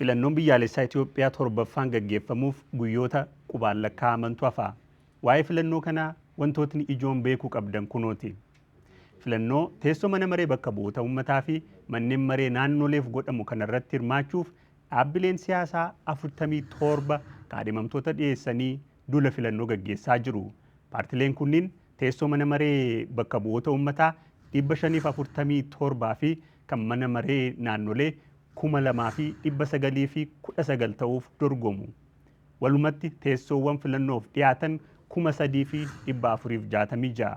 Filannoon biyyaalessaa Itoophiyaa torbaffaan gaggeeffamuuf guyyoota qubaan lakkaa'amantu hafa. Waa'ee filannoo kanaa wantootni ijoon beekuu qabdan kunooti. Filannoo teessoo mana maree bakka bu'oota uummataa fi manneen maree naannoleef godhamu kanarratti hirmaachuuf dhaabbileen siyaasaa 47 kaadhimamtoota dhiyeessanii duula filannoo gaggeessaa jiru. Paartileen kunniin teessoo mana maree bakka bu'oota uummataa 547 fi kan mana maree naannolee 2919 ta'uuf dorgomu. Walumatti teessoowwan filannoof dhiyaatan 3466.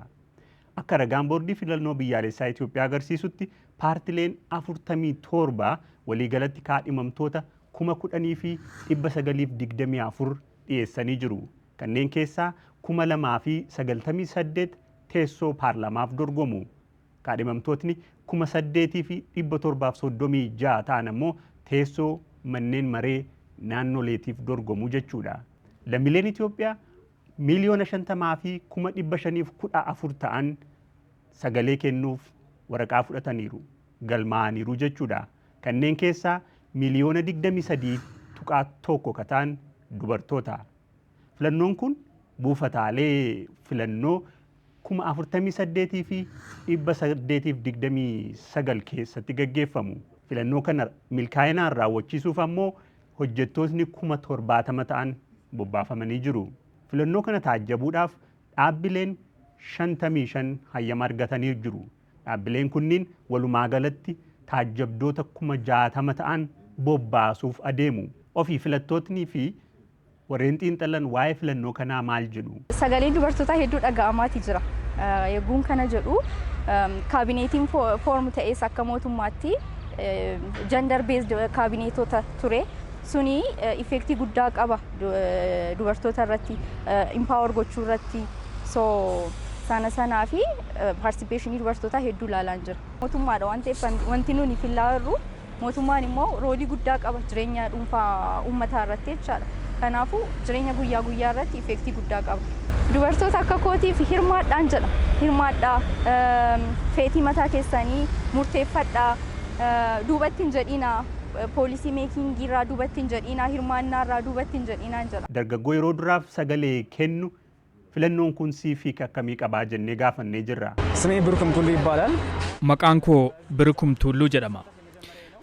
Akka ragaan boordii filannoo biyyaalessaa Itoophiyaa agarsiisutti, paartileen 47 waliigalatti kaadhimamtoota 10,924 dhiyeessanii jiru. Kanneen keessaa 2,098 teessoo paarlaamaaf dorgomu. Kaadhimamtootni 8,736 ta'an ammoo teessoo manneen maree naannoleetiif dorgomu jechuudha. Lammiileen Itoophiyaa 50,514,000 ta'an sagalee kennuuf waraqaa fudhataniiru, galmaa'aniiru jechuudha. Kanneen keessaa 23.1 miliyoona ka ta'an dubartoota. Filannoon kun buufataalee filannoo 48,829 keessatti gaggeeffamu. Filannoo kana milkaa'inaan raawwachiisuuf ammoo hojjettootni 70,000 ta'an bobbaafamanii jiru. Filannoo kana taajjabuudhaaf dhaabbileen 55 hayyama argatanii jiru. Dhaabbileen kunniin walumaa galatti taajjabdoota 60,000 ta'an bobbaasuuf adeemu. Ofii filattootnii fi warreen xiinxalan waa'ee filannoo kanaa maal jedhu? Sagaleen dubartootaa hedduu dhaga'amaati jira. Yegguun kana jedhu, kaabineetiin form ta'es akka mootummaatti gender based kaabineetota ture. Suni effectii guddaa qaba dubartoota irratti, empower gochuu irratti. So sana sanaa fi participationii dubartootaa hedduu ilaalaan jira. Mootummaadha waan ta'eef, wanti nuni fillaa jirru, mootummaan immoo roleii guddaa qaba jireenya dhuunfaa uummataa irratti jechaadha. Kanaafuu jireenya guyyaa guyyaa irratti effectii guddaa qaba. Dubartoota akka kootiif hirmaadhaan jedha. Hirmaadhaa, feetii mataa keessanii murteeffadhaa, duubatti hin jedhinaa, policy makingii irraa duubatti hin jedhinaa, hirmaannaa irraa duubatti hin jedhinaa jedha. Dargaggoo yeroo duraaf sagalee kennu filannoon kun siif hiika akkamii qabaa jennee gaafannee jirra. ስሜ ብሩክም ቱሉ ይባላል። Maqaan koo Birikum Tulluu jedhama.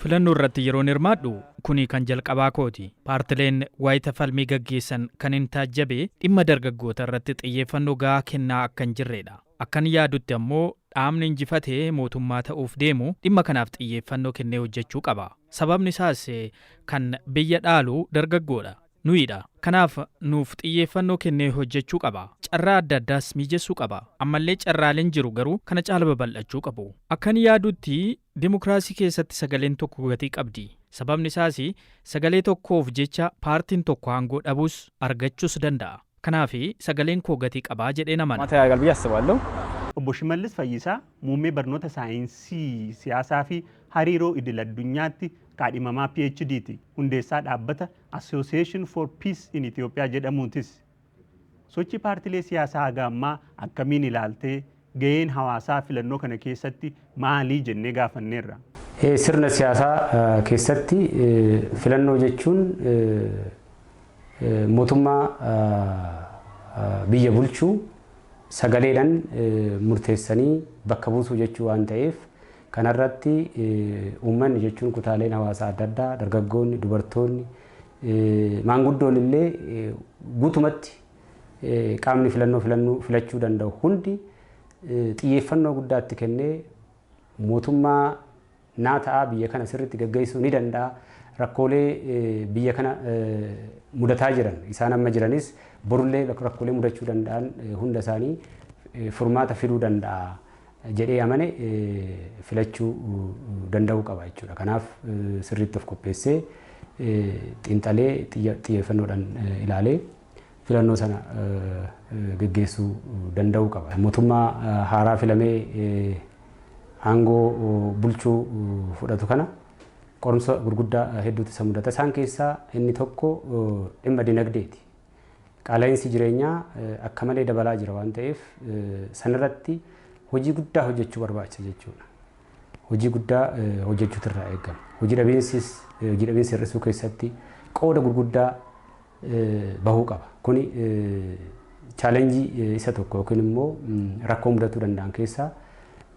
Filannoo irratti yeroon hirmaadhu kuni kan jalqabaa kooti. Paartileen waayita falmii gaggeessan kan hin taajjabe dhimma dargaggoota irratti xiyyeeffannoo gahaa kennaa akka hin jirredha. Akkan yaadutti ammoo dhaabni injifatee mootummaa ta'uuf deemu dhimma kanaaf xiyyeeffannoo kennee hojjechuu qaba. Sababni isaas kan biyya dhaalu dargaggoodha. Nuyidha. Kanaaf nuuf xiyyeeffannoo kennee hojjechuu qaba. Carraa adda addaas mijeessuu qaba. Ammallee carraaleen jiru garuu kana caala babal'achuu qabu. Akkan yaadutti dimokiraasii keessatti sagaleen tokko gatii qabdi. Sababni isaas sagalee tokkoof jecha paartiin tokko aangoo dhabuus argachuus danda'a. Kanaaf sagaleen koo gatii qabaa jedhee amana. ማታ ያደርጋል ብዬ አስባለሁ። Obbo Shimallis Fayyisaa muummee barnoota saayinsii siyaasaa fi hariiroo idil addunyaatti kaadhimamaa PhDti. Hundeessaa dhaabbata Association for Peace in Ethiopia jedhamuutis. Sochii paartilee siyaasaa haga ammaa akkamiin ilaaltee, gaheen hawaasaa filannoo kana keessatti maalii jennee gaafanneerra. Sirna siyaasaa keessatti filannoo jechuun mootummaa biyya bulchuu sagaleedhaan murteessanii bakka buusuu jechuu waan ta'eef, kanarratti uummanni jechuun kutaaleen hawaasaa adda addaa, dargaggoonni, dubartoonni, maanguddoon illee, guutumatti qaamni filannoo filannoo filachuu danda'u hundi xiyyeeffannoo guddaatti kennee, mootummaa naa ta'a, biyya kana sirriitti gaggeessuu ni danda'a, rakkoolee biyya kana mudataa jiran, isaan amma jiranis borullee rakkoolee mudachuu danda'an hunda isaanii furmaata fiduu danda'a jedhee amane filachuu danda'uu qaba jechuudha. Kanaaf sirriitti of qopheessee, xiinxalee, xiyyeeffannoodhaan ilaalee filannoo sana gaggeessuu danda'uu qaba. Mootummaa haaraa filamee aangoo bulchuu fudhatu kana qorumsa gurguddaa hedduutu isa mudata. Isaan keessaa inni tokko dhimma dinagdeeti. Qaala'insi jireenyaa akka malee dabalaa jira waan ta'eef, sanarratti hojii guddaa hojjechuu barbaachisa jechuudha. hojii guddaa hojjechuutu irraa eegama. Hojii dhabiinsis hojii dhabiinsa hir'isuu keessatti qooda gurguddaa bahuu qaba. Kuni challenge isa tokko yookiin immoo rakkoo mudatuu danda'an keessaa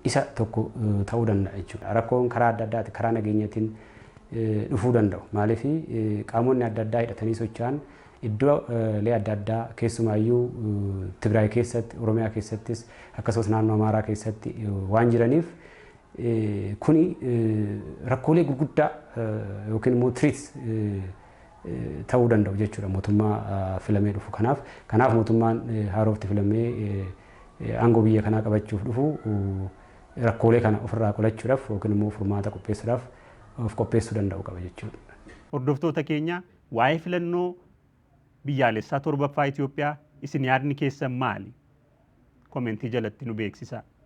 isa tokko ta'uu danda'a jechuudha. Rakkoon karaa adda addaati karaa nageenyaatiin dhufuu danda'u. Maaliif qaamonni adda addaa hidhatanii socho'an iddoolee adda addaa keessumaayyuu Tigraay keessatti, Oromiyaa keessattis akkasumas naannoo Amaaraa keessatti waan jiraniif kuni rakkoolee gurguddaa yookiin immoo threat ta'uu danda'u jechuudha mootummaa filamee dhufu kanaaf. Kanaaf mootummaan haarofti filamee aangoo biyya kanaa qabachuuf dhufu rakkoolee kana ofirraa qolachuudhaaf yookiin immoo furmaata qopheessuudhaaf of qopheessuu danda'u qaba jechuudha. Hordoftoota keenya, waa'ee filannoo biyyaalessaa torbaffaa Itoophiyaa isin yaadni keessan maali? Comment jalatti nu beeksisaa.